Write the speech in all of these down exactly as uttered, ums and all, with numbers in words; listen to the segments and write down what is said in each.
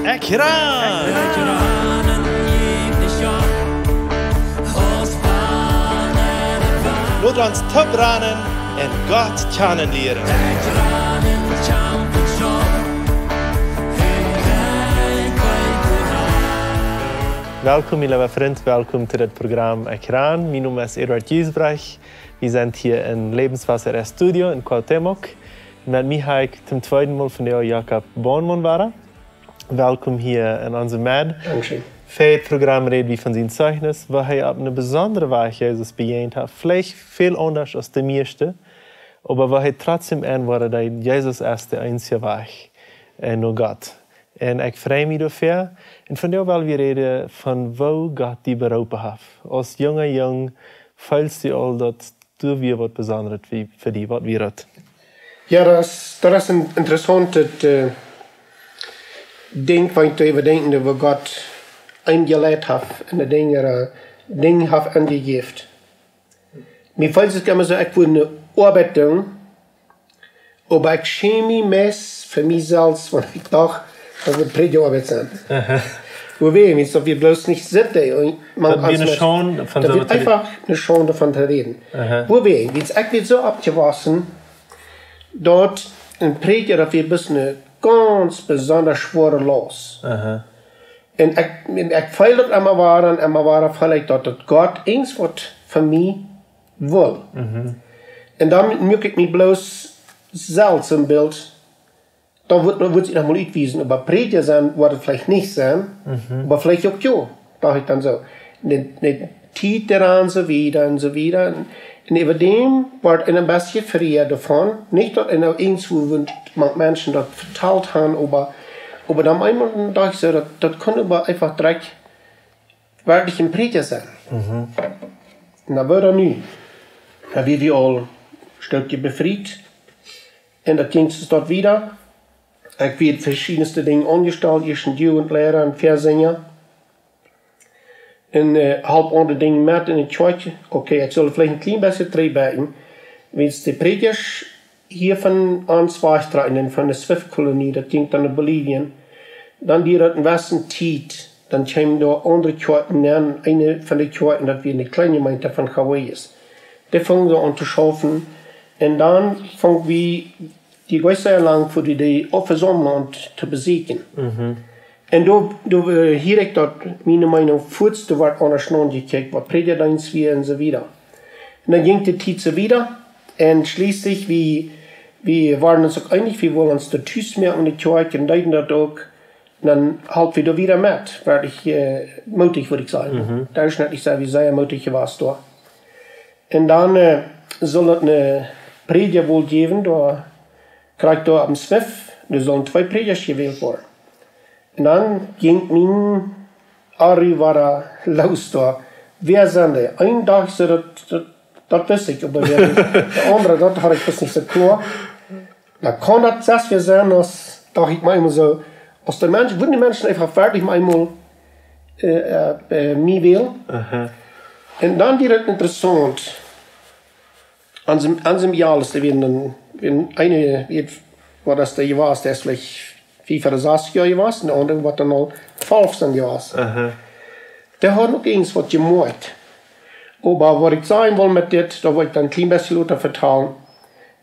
Ekjran! Lot ons toop ranen un Gott kjanen lieren. Welkom, mien leewa Frint, welkom to dit Program Ekjran. Mien Nomen es Eduard Giesbrecht. Wie sent hia em Lebenswasser Studio en Cuauhtémoc. Met mie hab ekj toom tweeden Mol vondoag Jakob Bornmann wada. Welkom hia en onse Med. Dankscheen. Fa dit Program räd wie von sien Zeichnis, woo hee opp eene besondre Wies Jesus bejäajent haft. Veleicht väl aundasch aus de mieeschte, oba woo hee trotzdäm enwoat, daut Jesus es de eensje Wajch, äh, no Gott. Un ekj frei mie doafäa. Un vondoag well wie räden von woo Gott die beroopen haft. Aus junga Jung feelst du aul, daut doa wia waut Besondret fa die, waut wia daut? Jo, daut es, daut es een interessauntet, äh, Dinkj, wan ekj doaräwa denkj, woo Gott eenem jeleit haft un de Dinja, äh, Dinja haft aunjejäft. Mie feelt sikj emma soo, ekj wudd eene Oabeit doonen, oba ekj schäm mie meist fa mie selfst, wan ekj docht, daut wudd Prädjaoabeit sennen. Aha. Wuawäajen, wiels daut wia bloos nich sitten, un man Daut wia eene Schaund von daut wia soo to eenfach eene Schaund von to räden. Aha. Wuawäajen, wiels ekj wia soo oppjewossen, daut een Prädja, daut wia bloos eene gaunz besonda schwoare Laust. Aha. Un ekj, un ekj feel daut emma wada un emma wada feel ekj daut, daut Gott eent waut von mie well. Mhm. Un dan muak ekj mie bloos selfst een Bilt, daut woat, daut woat sikj noch mol utwiesen, oba Prädja sennen woat et veleicht nich sennen, mhm, oba veleicht uk jo, docht ekj dan soo. De, de Tiet doaraun, soo wieda un soo wieda. Un, un äwa däm woat eena een bät frie doavon. Nich daut eena irjentwua, wan Menschen daut vetalt haben, oba, oba dan eemol docht ekj soo, daut, daut kunn oba eenfach direkt werkjlich een Prädja sennen. Mhm. Na, woo dan nu? Na, wia wie aul een Stootje befriet. Un daut jinkj soo wieda. Ekj wia veschiedne Dinja aunjestalt, ieescht een Jugendliera, een Väasinja. Un, äh, holp aundre Dinja met en de Kjoakj. Okay, ekj saul veleicht een kjlien bät trigjbakjen. Wiels de Prädjasch hia von ons wajchtrakjen, von de Swift-Kolonie, daut jinkj dan no Bolivien. Dan wia daut een bät Tiet, dan kjeemen doa aundre Kjoakjen aun, eene von de Kjoakjen, daut wia eene kjliene Jemeent von Hawaiis. Dee fungen doa aun to schaufen. Un dan fungen wie, dee wia sea lang fa dee, dee Vesaumlunk to besieekjen. Mhm. Un doa, doa, äh, hieed ekj daut, miene Meenunk, fuaz doa woat aundasch aunjekjikjt, waut Prädjadeenst wia un soo wieda. Un dan jinkj de Tiet soo wieda. Un schlieslich, wie, wie wieren ons uk eenich, wie wullen ons doa tus moaken en de Kjoakj un deeden daut uk. Un dan holpen wie doa wieda met. Wia ekj, äh, mootich, wudd ekj sajen. Mhm. Doa es nich, ekj saj, wie sea mootich jewast doa. Un dan, äh, sull et een Prädja woll jäwen, doa krakjt doa opp Swift, doa sullen twee Prädjasch jewält woaren. Un dan jinkj mien Oargwoa loos doa. Wäa sent dee? Een docht soo, daut, daut, daut wist ekj, oba wäa de aundre, daut haud ekj bloos nich soo kloa. Dan kaun daut selfst wäa sennen, aus, docht ekj mie emma soo, aus de Mensch, wudden de Menschen eenfach werkjlich mau eemol, äh, äh, äh, mie wälen. Aha. Un dan wia et interessaunt. Aun sien, aun sien Jal es dee wia een, wia een, wia, waut es dee jewast, dee es veleicht fiefunsastich Joa jewast, un de aundre woat dan aul twalf sennen jewast. Aha. Dee haud uk eent waut jemoakt. Oba waut ekj sajen well met dit, daut well ekj dan een kjlien bät lota vetalen.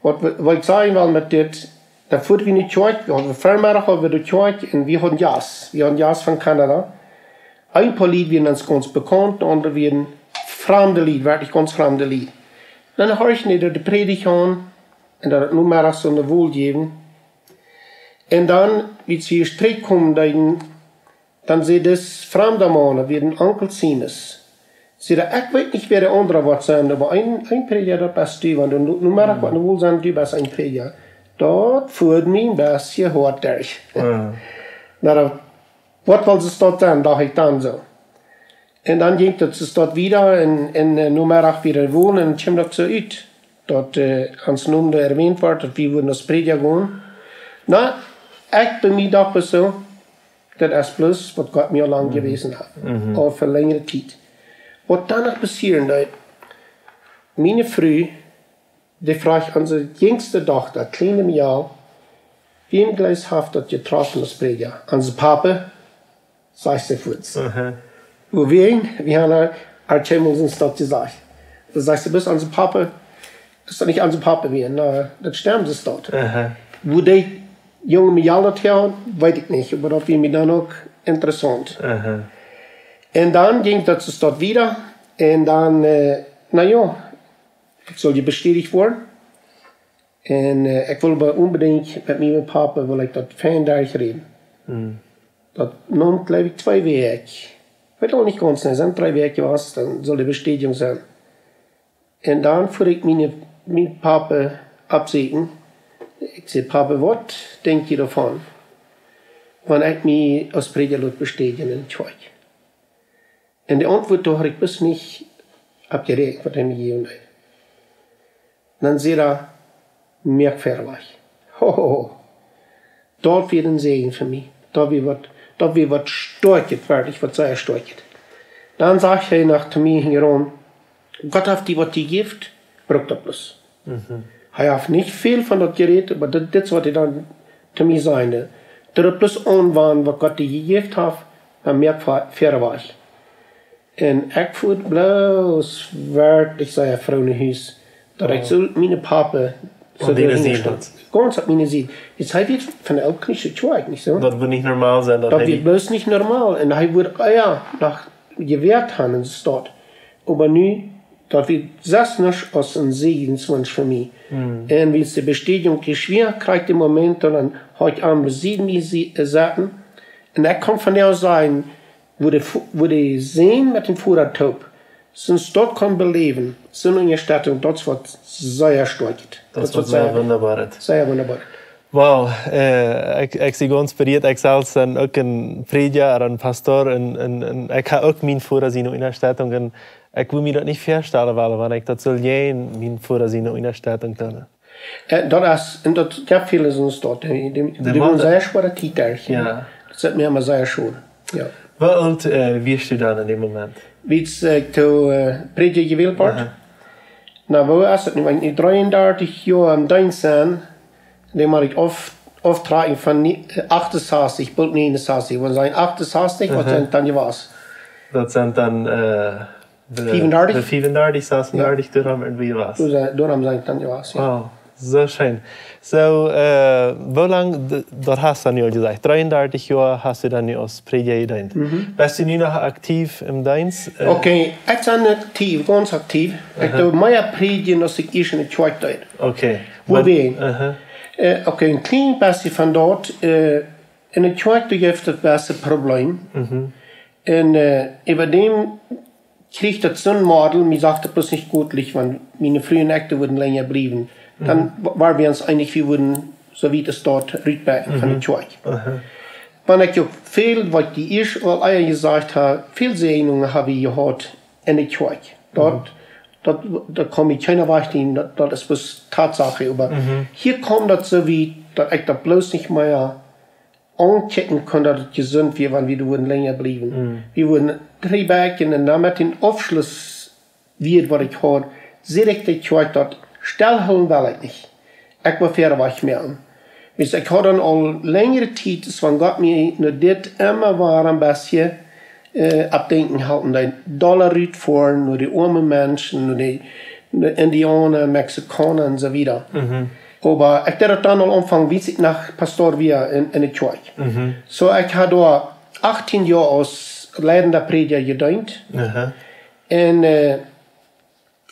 Waut, waut ekj sajen well met dit, dan fuaren wie no de Kjoakj, wie hauden Vemeddach hauden wie de Kjoakj un wie hauden Jast. Wie hauden Jast von Kanada. Een poa Lied wieren ons gaunz bekaunt, de aundre wieren framde Lied, werkjlich gaunz framde Lied. Dan horchten dee doa de Prädicht aun un daut et Nomeddach sull eene Wol jäwen. Un dan, wiels wie trigj kjeemen, dan, dan säd dis framda Maun, daut wia een Onkel Siemens. Säd hee: "Ekj weet nich, wäa de aundra woat sennen, oba een, een Prädja, daut best du, wan du nu, nu mea waut nu wol sennen, du best een Prädja." Daut fuat mie een bät hoat derch. Mhm. Na, daut, waut well see daut sennen, docht ekj dan soo. Un dan jinkj daut soo wieda un, un, äh, Nomeddach wia de Wol un kjeem daut soo ut, daut, äh, ons Nomen doa erwähnt wort, daut wie wudden aus Prädja gonen. Na, ekj bie mie docht soo, daut es bloos waut Gott mie aul lang jewäsen haft. Mhm. Aul fa längre Tiet. Waut dan noch passieren deed, miene Fru, dee fruach onse jinjste Dochta, kjliene Mejal, Wäm jleefst haft daut jetroffen aus Prädja? Onse Papa, sajcht see fuaz. Aha. Wuarom? Wie haben ar, ar kjeenmol sest daut jesajcht. Dan sajcht see: "Best onse Papa?" Es daut nich onse Papa wia? Na, daut stemt, es daut. Aha. Woo dee junge Mejal daut häa, weet ekj nich, oba daut wia mie dan uk interessaunt. Aha. Un dan jinkj daut soo daut wieda. Un dan, äh, na jo, ekj sull je bestädicht woaren. Un, äh, ekj wull oba onbedinjt met mienen Papa, wull ekj daut fein derchräden. Hm. Daut neem, jleew ekj, twee Wäakj. Ekj weet uk nich gaunz, nä, sent dree Wäakj jewast, dan sull de Bestädigung sennen. Un dan fua ekj mienen, mienen Papa oppsieekjen. Ekj säd: "Papa, waut denkj jie doavon, wan ekj mie aus Prädja lot bestädjen enne Kjoakj?" Un de Auntwuat doa haud ekj bloos nich opp jeräakjent, waut hee mie jäwen deed. Dan säd hee: "Moak wada wajch." Ho, ho, ho. Daut wia een Säajen fa mie. Daut wia waut, daut wia waut Stoakjet, werkjlich waut sea Stoakjet. Dan säd hee noch to mie hinjaraun: "Gott haft die waut jejäft, bruck daut bloos." Mhm. Hee haft nich väl von daut jerät, oba dit, dit es waut hee dan to mie säd: "Doo daut bloos aunwenjen, waut Gott die jejäft haft, dan moak wada wajch." Un ekj fua bloos werkjlich sea froo no Hus, daut ekj soo mienen Papa soo opp diene Sied haud. Gaunz opp miene Sied. Daut hee wia von de Ooltkolonische Kjoakj, nich soo? Daut wudd nich normal sennen, daut hee wia bloos nich normal. Un hee wudd ea noch jewäat haben enne Staut. Oba nu, daut wia sest nuscht aus een Säajenswunsch fa mie. Hm. Un aus de Bestädigung kjrieech, wia krakjt de Moment, dan haud ekj am bie mie sie-, äh, sitten. Un ekj kaun vondoag sajen, woo de Vo-, woo de Sän met dän Voda toop, soo daut kaun beläwen, soone Unjastettunk, daut es waut sea Stoakjet. Daut es waut sea wundaboaret. Sea wundaboaret. Wow, äh, ekj, ekj sie gaunz berieet, ekj selfst sie uk een Prädja ooda een Pastor un, un, un ekj hab uk mienen Voda siene Unjastettunk un ekj wull mie daut nich väastalen wellen, wan ekj daut sull jäajen mienen Voda siene Unjastettunk doonen. Äh, daut es, un daut, jo, väle sent daut, äh, dee, dee, dee motten sea schwoare Tiet derch, jo. Jo. Daut es mie emma sea schwoa. Jo. Woo oolt, äh, wieescht du dan en dän Moment? Aus ekj, äh, to, äh, Prädja jewält wort? Aha. Na, woo es et nu? Wan ekj nu dreeundartich Joa em Deenst sie, dan mott ekj auf-, auftrakjen von nie-, äh, achtensastich, boolt nieensastich. Wan sent achtensastich, waut sent dan jewast? Daut sent dan, äh, De fiefendartich? De fiefendartich, sasendartich, jo. Doarom sent wie jewast. Doa-, doarom sie ekj dan jewast, jo. Wow, soo scheen. Soo, äh, woo lang, d-, daut hast du nu aul jesajcht, dreeundartich Joa hast du dan nu aus Prädja jedeent. Mhm. Best du nu noch aktiv em Deenst? Äh, okay, ekj sie aktiv, gaunz aktiv. Aha. Ekj doo mea prädjen aus ekj ieescht enne Kjoakj deed. Okay. Wuarom? Aha. Äh, okay, een kjlien bät von daut, äh, enne Kjoakj, doa jeft et best een Probleem. Mhm. Un, äh, äwa däm kjrieech ekj daut soon Model, mie sach daut bloos nich goot ut, wan miene Fru un ekj doa wudden lenja bliewen. Dan Mhm. wa-, wieren wie ons eenich, wie wudden soo wiet aus daut rutbakjen von de Mhm. Kjoakj. Aha. Wan ekj uk väl, waut ekj ieescht aul ea jesajcht hab, väl Säajnungen hab wie jehaut enne Kjoakj. Daut, Mhm. daut, daut kaun mie kjeena wajchnämen, daut, daut es bloos Tatsache. Oba Mhm. hia kjeem daut soo wiet, daut ekj daut bloos nich mea aunkjikjen kunn, daut et jesunt wia, wan wie doa wudden lenja bliewen. Mhm. Wie wudden trigj bäakjen un dan met dän Aufschluss, wia et waut ekj haud, säd ekj de Kjoakj, daut stellhoolen well ekj nich. Ekj well wieda wajch moaken. Wiels ekj haud dan aul lenjre Tiet, es wan Gott mie no dit emma wada een bät, äh, oppdenkjen halpen deed, dolla rutfoaren no de oame Menschen, no de, no Indiauna, Mexikauna un soo wieda. Mhm. Oba ekj deed daut dan aul aunfangen, wiels ekj noch Pastor wia en, enne Kjoakj. Mhm. Soo, ekj hab doa achtieen Joa aus leidenda Prädja jedeent. Aha. Un, äh,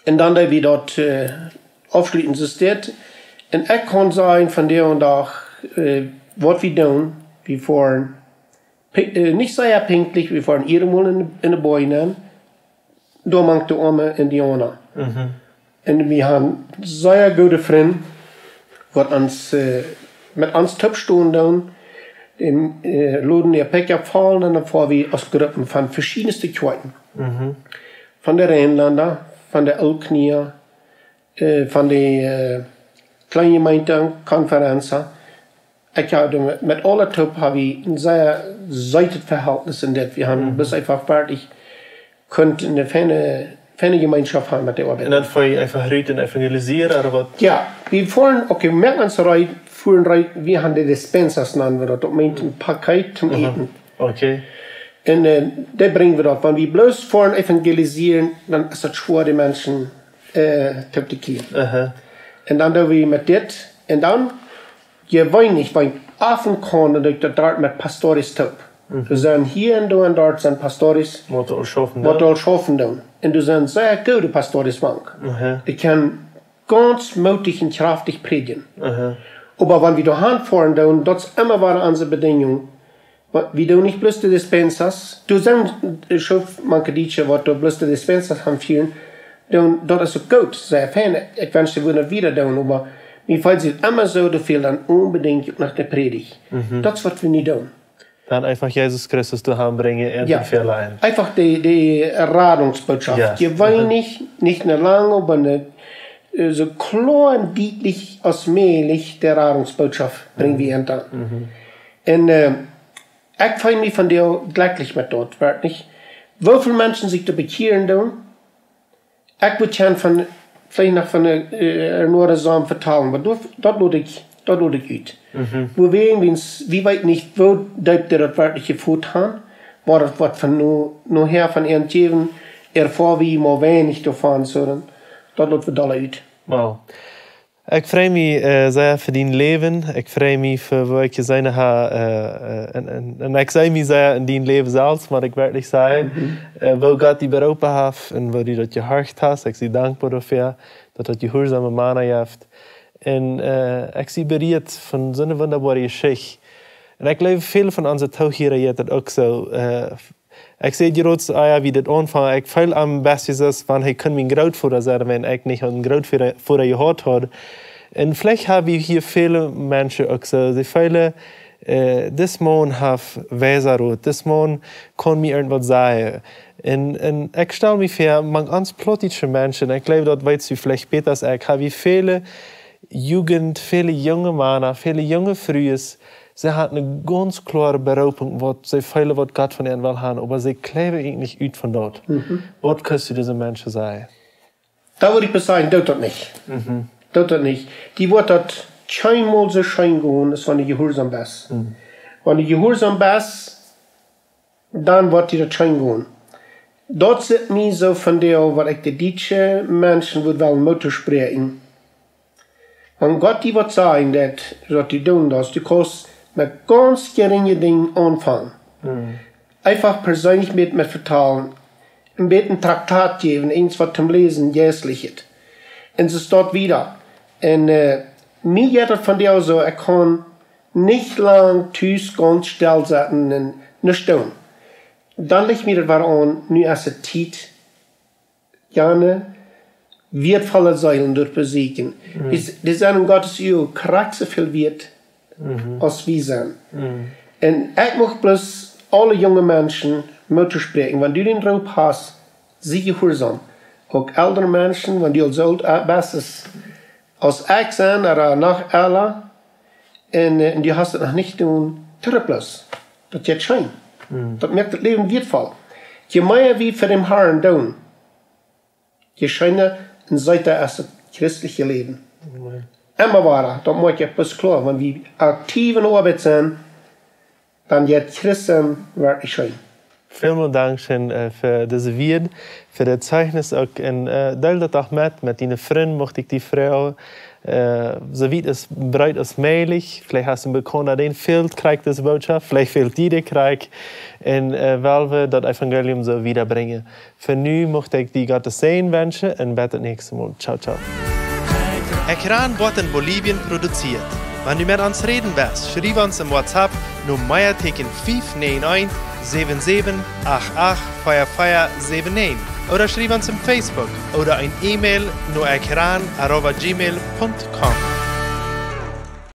un dan deed wie daut, äh, aufschluten, soo es dit. Un ekj kaun sajen, vondoag dän Dach, äh, waut wie doonen, wie foaren pi-, äh, nich sea pinkjlich, wie foaren eenmol en, en de Boaj nenn, doa mank de oame Indiauna. Mhm. Un wie haben sea goode Frind, waut ons, äh, met ons toop stonen doonen, dee, äh, loden äa Pickup voll un dan foaren wie aus Gruppen von veschiedne Kjoakjen. Mhm. Von de Rheinlenda, von de Ooltkolonia, äh, von de, äh, Kjleenjemeenten, Konferenzen. Ekj hab met, met aule toop hab wie een sea seetet Vehältnis en dit. Wie haben Mhm. bloos eefach werkjlich kunt eene feine, feine Jemeenschoft haben met de Oabeit. Un dan foa jie eefach rut un evangelisieren, ooda waut? Jo, wie foaren, okay, wie moaken ons reed Fuaren rut, wie haben de despensas, nanen wie daut, daut meent een Paket toom äten. Okay. Un, äh, dee brinjen wie daut. Wan wie bloos foaren evangelisieren, dan es daut schwoa, de Menschen, äh, toop to kjrieen. Aha. Un dan doo wie met dit. Un dan, jeweenlich, wan wie offen komen, dan doo ekj daut doa met pastores toop. Mhm. Doa sent hia un doa un doa sent pastores, waut aul schaufen doonen. Un doa sent sea goode pastores mank. Aha. Dee kjennen gaunz mootich un kjraftich prädjen. Aha. Oba wan wie doa han foaren doonen, daut es emma wada onse Bedinjunk. Wa-, wie doonen nich bloos de despensas. Doa sent, äh, schoof manke Dietsche, waut doa bloos de despensas han fieren. Doonen, daut es uk goot, sea fein. Ekj wensch, see wudden daut wieda doonen, oba mie felt daut emma soo, doa fält dan onbedinjt uk noch de Prädicht. Mhm. Daut es, waut wie nu doonen. Dan eefach Jesus Christus doa han brinjen un, jo, dän Fäla en. Eefach de, de Radungsbootschoft. Jo. Jeweenlich, nich ne lange, oba ne, äh, soo kloa un dietlich aus mäajlich de Radungsbootschoft brinj wie, mhm, aun. Mhm. Un, äh, ekj feel mie vondoag jlekjlich met daut, werkjlich. Woo väl Menschen sikj doa bekjieren doonen, ekj wudd jiern von, veleicht noch von de, äh, Noah Sam vetalen, oba daut, daut lot ekj, daut lot ekj ut. Mhm. Woo wie, wie, wie weeten nich, woo deep dee daut werkjlich jefeelt han, oba daut woat von nu, nohäa von irjentwäm erfoaren, wie mau weinich doavon sellen. Daut lot wie dolla ut. Wow. Ekj frei mie, äh, sea fa dien Läwen. Ekj frei mie fa, woo ekj jeseenen hab, äh, äh, un, un, un ekj see mie sea en dien Läwen selfst, mott ekj werkjlich sajen, mhm, äh, woo Gott die beroopen haft un woo du daut jehorcht hast. Ekj sie dankboa doafäa, daut daut jehuarsaum Mana jeft. Un, äh, ekj sie berieet von soone wundaboare Jeschicht. Un ekj jleew, väl von onse Toohiera jeit daut uk soo, äh, Ekj säd jrod, ah jo, wie dit aunfunk, ekj feel am best soo aus wan hee kunn mien Grootvoda sennen, wan ekj nich een Grootvoda, Voda jehaut haud. Un veleicht hab wie hia väle Menschen uk soo, dee feelen, äh, dis Maun haft weisen Rot, dis Maun kaun mie irjentwaut sajen. Un, un ekj stal mie väa, mank ons plautdietsche Menschen, ekj jleew, daut weetst du veleicht bäta aus ekj, hab wie väle Jugend, väle junge Mana, väle junge Frues, see haben eene gaunz kloare Beroopunk, waut see feelen, waut Gott von an well haben, oba see kjrieen daut nich ut von doa. Mhm. Waut kaust du dise Menschen sajen? Doa wudd ekj bloos sajen, doo daut nich. Mhm. Doo daut nich. Die woat daut kjeenmol soo scheen gonen, aus wan du jehuarsaum best. Mhm. Wan du jehuarsaum best, dan woat die daut scheen gonen. Daut sitt mie soo vondoag, waut ekj de dietsche Menschen wudd wellen Moot toospräakjen. Wan Gott die waut sajen deit, waut du doonen deist, du kaust met gaunz jerinje Dinja aunfangen. Mhm. Eefach perseenlich met, met vetalen, een bät een Traktat jäwen, eens waut toom läsen, jeistlichet. Un soo steit wieda. Un, äh, mie jeit daut vondoag soo, ekj kaun nich lang tus gaunz stell sitten un nuscht doonen. Dan licht mie daut wada aun, nu es et Tiet, jane wieetvolle Seelen doa to besieekjen. Mhm. Dee, dee sent en Gott siene Uagen krakjt soo väl wieet, mhm, aus wie sent. Mhm. Un ekj mucht bloos aule junge Menschen Moot toospräakjen, wan du dän Roop hast, sie jehuarsaum. Uk eldre Menschen, wan du aul soo oolt, äh, best, aus ekj sie, ooda noch ella, un, äh, un du hast et noch nich jedonen, doo et bloos. Daut jeit scheen. Mhm. Daut moakt daut Läwen wieetvoll. Je mea wie fa dän Harn doonen, je scheena un seeta es daut christelje Läwen. Amen. Emma wada, daut moakt je bloos kloa, wan wie aktiv en Oabeit sent, dan jeit Christen werkjlich scheen. Välmol dankscheen, äh, fa dise Wieed, fa daut Zeichnis uk. Un, äh, deel daut doch met, met diene Frind, mucht ekj die froagen, äh, soo wiet aus, breet aus mäajlich. Veleicht hast du een Bekaunden, dän fält krakjt dise Bootschoft, veleicht fält die dee krakjt. Un, äh, well wie daut Evangelium soo wiedabrinjen. Fa nu mucht ekj die Gott sienen Säajen wenschen un bat daut näakjste Mol. Ciao, ciao. Ekjran woat en Bolivien produzieet. Wan du met ons räden west, schriew ons em WhatsApp no Meatieekjen fief näajen eent, säwen säwen, acht acht, vea vea säwen näajen. Ooda schriew ons em Facebook ooda een E-Mail no ekjran arroba gmail punkt com.